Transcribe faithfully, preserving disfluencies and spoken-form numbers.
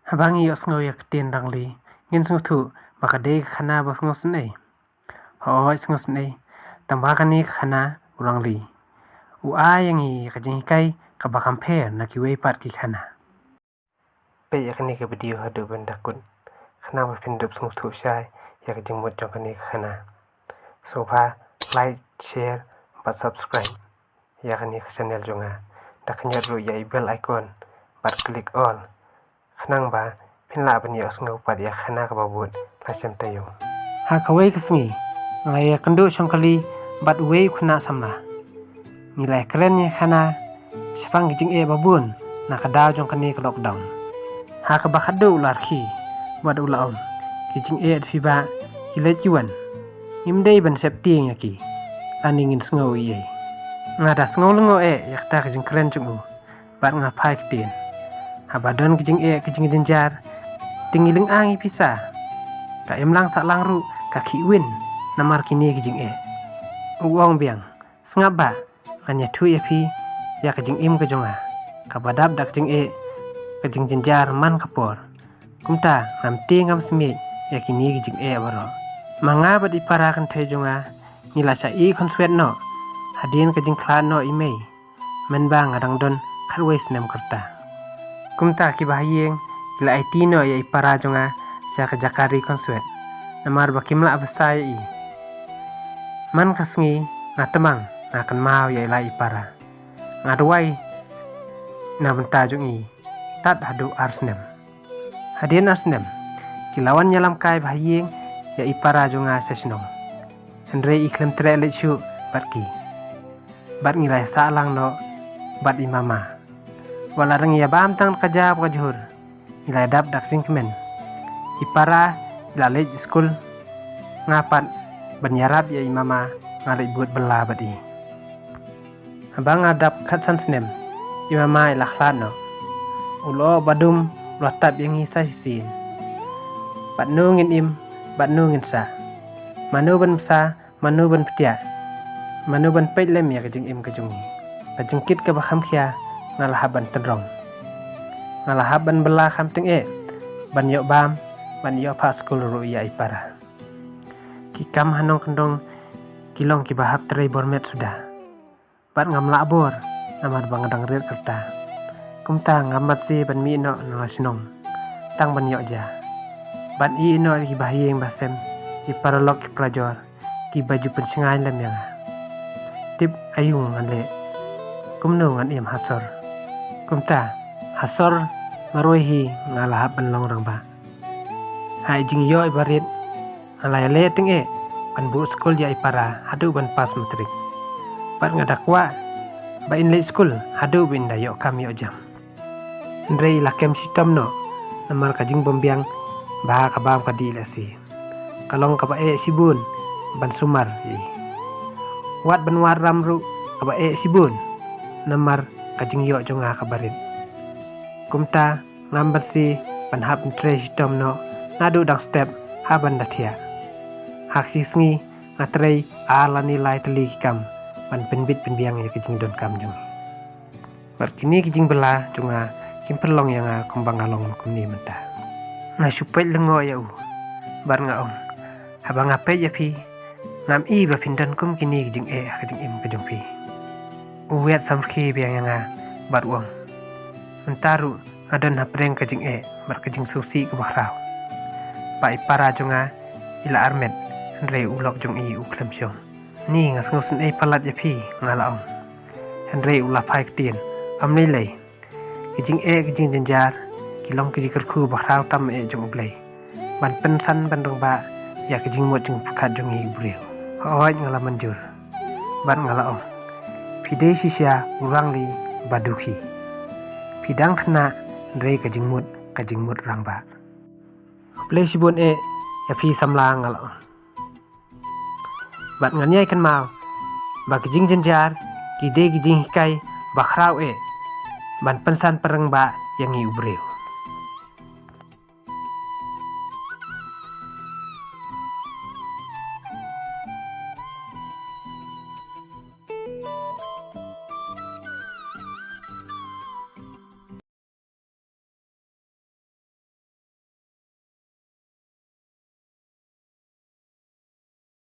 Haba ngi ïohsngew ïa ka ktien rangli, ngin sngewthuh ba ka dei ka khana ba sngewsynei. Hooid, sngewsynei. Tangba kane ka khana u rangli u ai ïa ngi ka jinghikai kaba kham pher na kiwei pat ki khana. Peit ïa kane ka video haduh ban da kut, khnang ba phin dup sngewthuh shai ïa ka jingmut jong kane ka khana. Sngewbha like, share bad subscribe ïa kane ka channel jong nga. Da khñiot ruh ïa i bell icon bad click all, khnang ba phin lah ban ïohsngew pat ïa ka khana kaba bud la shem taïew. Ha kawei ka sngi, nga la ïakynduh shongkali bad uwei u khynnah samla. Ngi la ïakren ïa ka khana shaphang ki jingeh ba bun na ka daw jong kane ka lockdown. Ha kaba khadduh u la rkhie bad u la ong, ki jingeh da phi bah ki leit ki wan. Ngim dei ban sep tieng ïa ki lane ngin sngew ei ei. Nga da sngew lyngngoh eh ïa kata ka jingkren jong u bad nga phai ktien. Haba don ki jingeh ki jingjynjar, te ngi lynga ngi pisa. Ka imlang sahlang ruh ka khih win namar kine ki jingeh. U ong biang, sngap bah, ngan ïathuh ïa phi ïa ka jingim ka jong nga kaba dap da ka jingeh ka jingjynjar man ka por. Kumta ngam tieng ngam smiej ïa kine ki jingeh baroh. Ma nga bad i para kynthei jong nga ngi la shah ïeh khonswet noh hadien ka jingkhlad noh i mei, mynba nga dang don khatwei snem ka rta. Kumta kiba ha ïing ki la aiti noh ïa i para jong nga sha ka jaka ri khonswet, namar ba kim lah bsa ïa i. Man ka sngi nga tmang, nga kynmaw ïa i lai i para. Nga duwai na bynta jong i tad haduh ar snem. Hadien ar snem ki la wan ïalam kai ba ha ïing ïa i para jong nga sha shnong. Hynrei i khlem treh leit shuh bad ki. Bad ngi la ïasah lang noh bad i mama. Wat la dang ïa bam tang ka ja bad ka jhur, ngi la ïadap da ka jingkmen. I para i la leit skul, nga pat ban ïarap ïa i mama nga leit bud bylla bad i. Haba nga dap khatsan snem, i mama i la khlad noh. U lyoh ba dum u la tap ïa ngi sa shisien. Bad no ngin im, bad no ngin sah. Mano ban bsa, mano ban ptiah, mano ban peit lem ïa ka jingim ka jong ngi. Ka jingkit kaba kham khia nga la hap ban tynrong. Nga la hap ban bylla kham tyngeh, ban ïoh bam, ban ïoh phah skul ruh ïa i para. Ki kam ha nongkyndong ki long kiba hap trei bor met suda. Bad ngam lah bor namar ba nga dang rit ka rta. Kumta ngam banse ban mih noh na la shnong tang ban ïoh ja. Ban ïeh noh ïa ki bahaïing bahasem, ki paralok ki parajor kiba ju pynshngaiñ lem ïa nga. Tip aïu ngan leh, kumno ngan im ha sor. Kumta ha sor marwei hi nga la hap ban long rangbah. Ha i jingïoh iba rit nga la ïaleh tyngeh ban buh skul ïa i para haduh ban pass matrik. Bad nga da kwah ba in leit skul haduh ba in da ïoh kam ïoh jam. Hynrei i la kem shitom noh namar ka jingbymbiang ba ha ka bam ka dih lehse ka long kaba eh shibun ban sumar ïa i. Wat ban wad ram ruh kaba eh shibun namar ka jingïoh jong nga kaba rit. Kumta ngam banse ban hap ban trei shitom noh naduh dang step ha ban da thiah. Ha ka shi sngi nga trei ar lane lai tylli ki kam ban pynbit pynbiang ïa ka jingdonkam jong ngi. Bad kine ki jingbylla jong nga kim pynlong ïa nga kumba nga long ma kumne mynta. Nga shu peit lyngngoh ïa u bad nga ong, haba nga peit ïa phi, ngam i ba phin don kum kine ki jingeh ha ka jingim ka jong phi. U wiat samrkhie biang ïa nga bad u ong, mynta ruh nga don hapdeng ka jingeh bad ka jingsngewsih kaba khraw. Ba i para jong nga i la armet, hynrei u lok jong i u khlem shong. Ni nga sngewsynei palat ïa phi, nga la ong. Hynrei u la phai ktien, ym lei lei. Ki jingeh ki jingjynjar ki long ki jingkyrkhu ba khraw tam eh jong U Blei ban pynsan ban rangbah ïa ka jingmut jingpyrkhat jong ngi u briew. Hooid, nga la mynjur bad nga la ong, phi dei shisha u rangli ba dukhi. Phi dang khynnah, hynrei ka jingmut ka jingmut rangbah. Khublei shibun eh ïa phi samla, nga la ong. Bad ngan ïai kynmaw ba ki jingjynjar ki dei ki jinghikai ba khraw eh ban pynsan pynrangbah ïa ngi u briew.